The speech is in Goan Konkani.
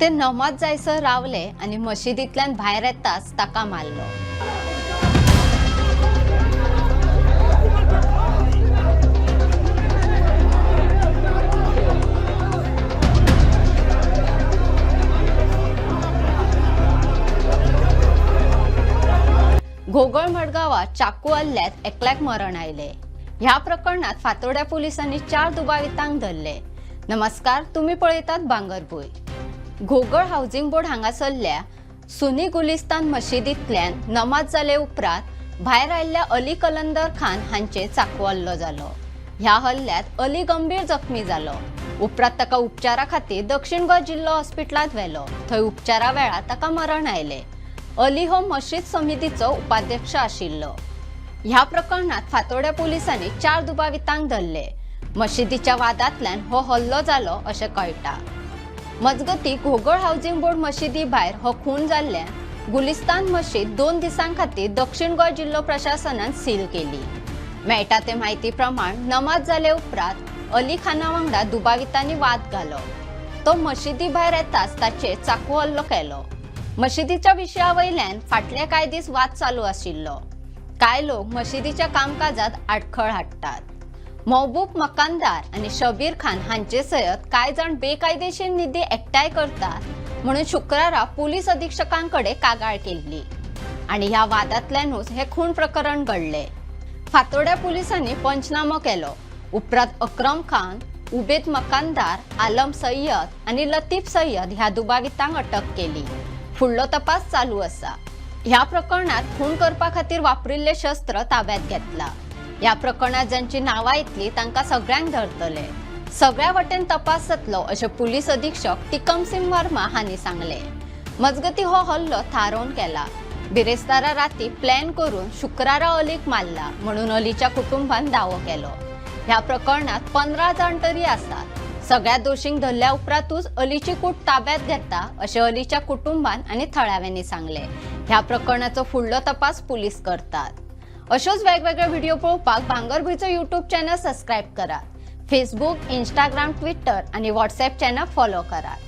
ते नमाज जायसर रावले आनी मशिदींतल्यान भायर येताच ताका मारलो. घोगळ मडगांवां चाकू हल्ल्यात एकल्याक मरण आयले. ह्या प्रकरणात फातोड्या पोलिसांनी 4 दुबावितांक धरले. नमस्कार, तुम्ही पळयतात भांगरभूंय. घोगळ हावजिंग बोर्ड हांगासरल्या सुनी गुलिस्तान मशिदींतल्यान नमाज जाले उपरांत भायर आयिल्ल्या अली कलंदर खान हांचेर चाकू हल्लो जालो. ह्या हल्ल्यात अली गंभीर जखमी जालो. उपरांत ताका उपचारा खातीर दक्षिण गोंय जिल्लो हॉस्पिटलांत व्हेलो. थंय उपचारा वेळार ताका मरण आयलें. अली हो मशीद समितीचो उपाध्यक्ष आशिल्लो. ह्या प्रकरणात फातोड्या पोलिसांनी 4 दुबावितांक धरले. मशिदीच्या वादांतल्यान हो हल्लो जालो अशें कळटा. मजगती, घोगळ हावजिंग बोर्ड मशिदी भायर हो खून जाल्ल्यान गुलिस्तान मशीद 2 दिसां खातीर दक्षिण गोंय जिल्लो प्रशासनान सील केली. मेळटा ते म्हायती प्रमाण नमाज जाले उपरांत अली खाना वांगडा दुबावितांनी वाद घालो. तो मशिदी भायर येताच ताचेर चाकू हल्लो केलो. मशिदीच्या विशया वयल्यान फाटले कांय दीस वाद चालू आशिल्लो. कांय लोक मशिदीच्या कामकाजात आडखळ हाडटात. महबूब मकानदार आनी शबीर खान हांचे सयत कांय जाण बेकायदेशीर निधी एकठांय करतात म्हणून शुक्रारा पुलीस अधीक्षकांकडे कागाळ केल्ली आनी ह्या वादांतल्यानूच हे खून प्रकरण घडले. फातोड्या पोलिसांनी पंचनामो केलो. उपरांत अक्रम खान, उबेद मकानदार, आलम सय्यद आनी लतीफ सय्यद ह्या दुबावितांक अटक केली. फुडलो तपास चालू आसा. ह्या प्रकरणात खून करपा खातीर वापरिल्ले शस्त्र ताब्यात घेतला. ह्या प्रकरणात जांची नांवां येतली तांकां सगळ्यांक धरतले. सगळ्या वटेन तपास जातलो अशें पुलीस अधीक्षक टिकमसिंग वर्मा हांणी सांगले. मजगती, हो हल्लो थारोवन केला. बिरेस्तारा राती प्लॅन करून शुक्रारा अलीक मारला म्हणून अलीच्या कुटुंबान दावो केलो. ह्या प्रकरणात 15 जाण तरी आसात. सगळ्या दोशींक धरल्या उपरांतूच अलीची कूड ताब्यात घेता अशें अलीच्या कुटुंबान आनी थळाव्यांनी सांगले. ह्या प्रकरणाचो फुडलो तपास पुलीस करतात. अश्योच वेगवेगळे व्हिडिओ पळोवपाक भांगरभूंयचो यूट्यूब चॅनल सबस्क्रायब करात. फेसबूक, इंस्टाग्राम, ट्विटर आनी व्हॉट्सॲप चॅनल फॉलो करात.